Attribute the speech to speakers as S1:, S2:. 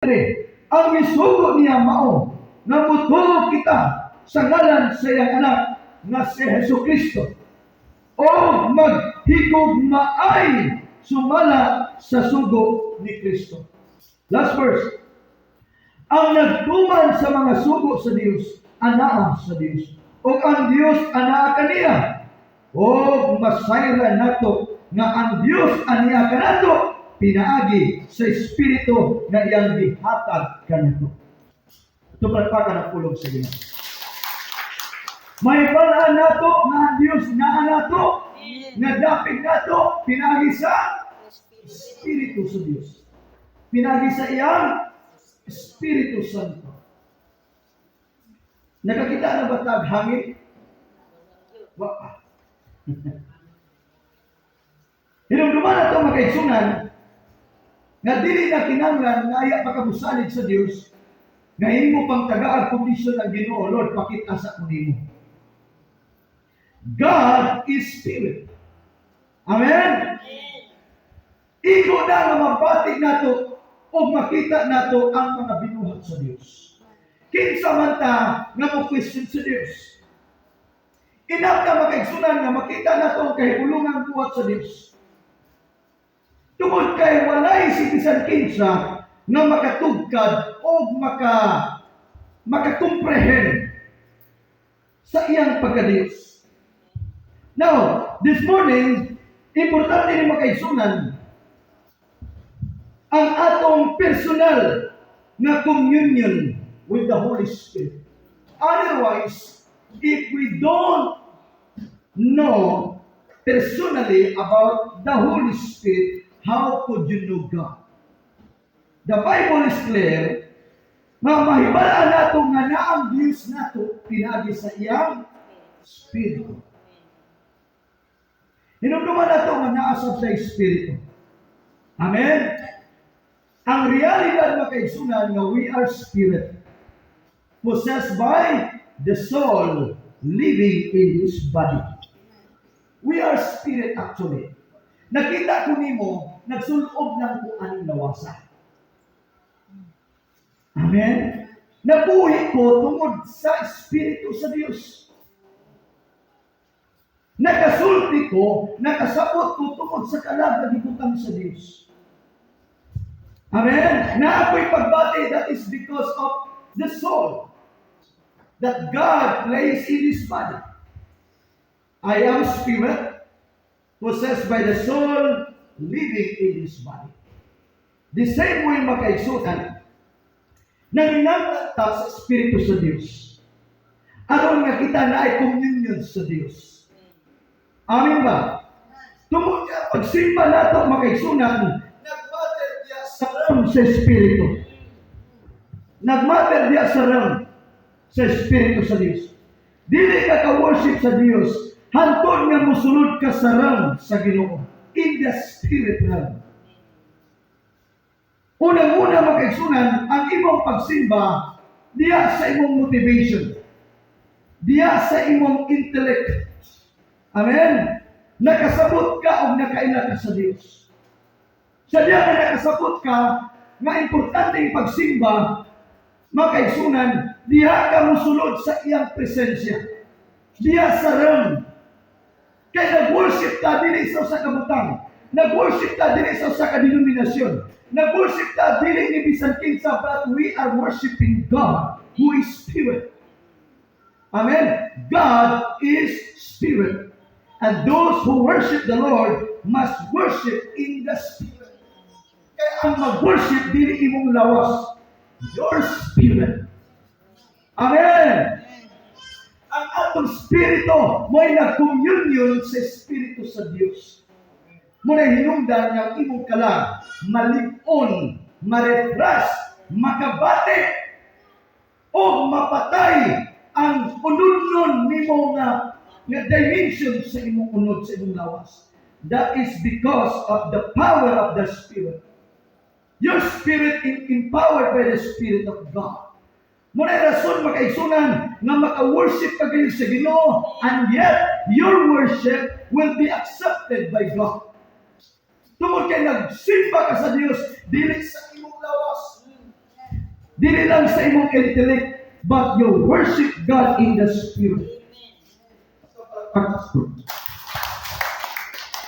S1: 23, ang gisugo niya mao nga mutuo kita sa ngalan sa iyang anak nga si Hesus Kristo o maghigugmaay sumala sa sugo ni Kristo. Last verse. Ang nagtuman sa mga sugo sa Dios, anaa sa Dios. O ang Dios anaa kaniya. O masayran nato nga ang Dios aniya kanato pinaagi sa Espiritu nga iyang gihatag kanato. Ito, palakpakan ang pulong sa Ginoo. Mahibal-an nato nga ang Dios naa nato, nga dapig nato pinaagi sa Espiritu sa Dios. Pinaagi sa iyang Espiritu Santo. Nakakita na ba tag hangin? Wa pa. Hinumduman nato, mga kaigsunan, nga dili na kinahanglan nga aya pa ka mosalig sa Dios nga imo pang tagaag kondisyon ang Ginoo, "Lord, pakita sa ko nimo." God is spirit. Amen. Igo na nga mabati nato o makita nato ang mga binuhat sa Dios. Kinsa man ta nga mo question sa Dios? Enough na, mga kaigsunan, nga makita nato ang kahibulungan buhat sa Dios. Tungod kay walay si bisan kinsa nga makatugkad o makakomprehend sa iyang pagkadiyos. Now, this morning, importante ni, mga kaigsunan, ang atong personal nga communion with the Holy Spirit. Otherwise, if we don't know personally about the Holy Spirit, how could you know God? The Bible is clear nga mahibalaan nato nga naang Diyos nato pinaagi sa iyang Espiritu. Hinumduman nato nga naa sab sa Espiritu. Amen? Ang realidad, mga kaigsunan, nga we are spirit possessed by the soul living in this body. We are spirit actually. Nakita ko nimo, nagsulob lang ko aning lawasa. Amen? Nabuhi ko tungod sa Espiritu sa Dios. Nakasulti ko, nakasabot ko tungod sa kalag na gibutang sa Dios. Amen? Na ako'y pagbati, that is because of the soul that God placed in His body. I am spirit, possessed by the soul, living in His body. The same way, mga kaigsunan, nanginahanglan ta sa Espiritu sa Dios. Aron nga kita naay communion sa Dios. Amen ba? Tungod nga pagsimba nato, mga kaigsunan, nagmatter diya sa realm sa Espiritu. Nagmatter diya sa realm sa Espiritu sa Dios. Dili ka ka-worship sa Dios hantod nga musulod ka sa realm sa Ginoo, in the spirit realm. Unang-una, mga kaigsunan, ang imong pagsimba diya sa imong motivation. Diya sa imong intellect. Amen? Nakasabot ka o nakaila ka sa Dios. Sa diya nga nakasabot ka, nga importante ang pagsimba, mga kaigsunan, diha ka musulod sa iyang presensya. Diya sa realm. Kay nag-worship ta dili sa usa ka butang. Nag-worship ta dili sa usa ka denominasyon. Nag-worship ta dili ni bisan kinsa, but we are worshiping God who is spirit. Amen. God is spirit. And those who worship the Lord must worship in the spirit. Kaya ang mag-worship dili imong lawas, your spirit. Amen. Ang atong spirito mo'y nag-communion sa Espiritu sa Dios. Mao na hinungdan nga ang imong kalag malig-on, ma-refresh, makabati, o mapatay ang unodnon nimo nga dimension sa imong unod, sa imong lawas. That is because of the power of the Spirit. Your spirit is empowered by the Spirit of God. Mao na rason, mga kaigsunan, nga maka-worship ka gayon sa Ginoo and yet your worship will be accepted by God. Tungod kay nagsimba ka sa Dios dili sa imong lawas. Dili lang sa imong intellect, but you worship God in the Spirit.
S2: Amen.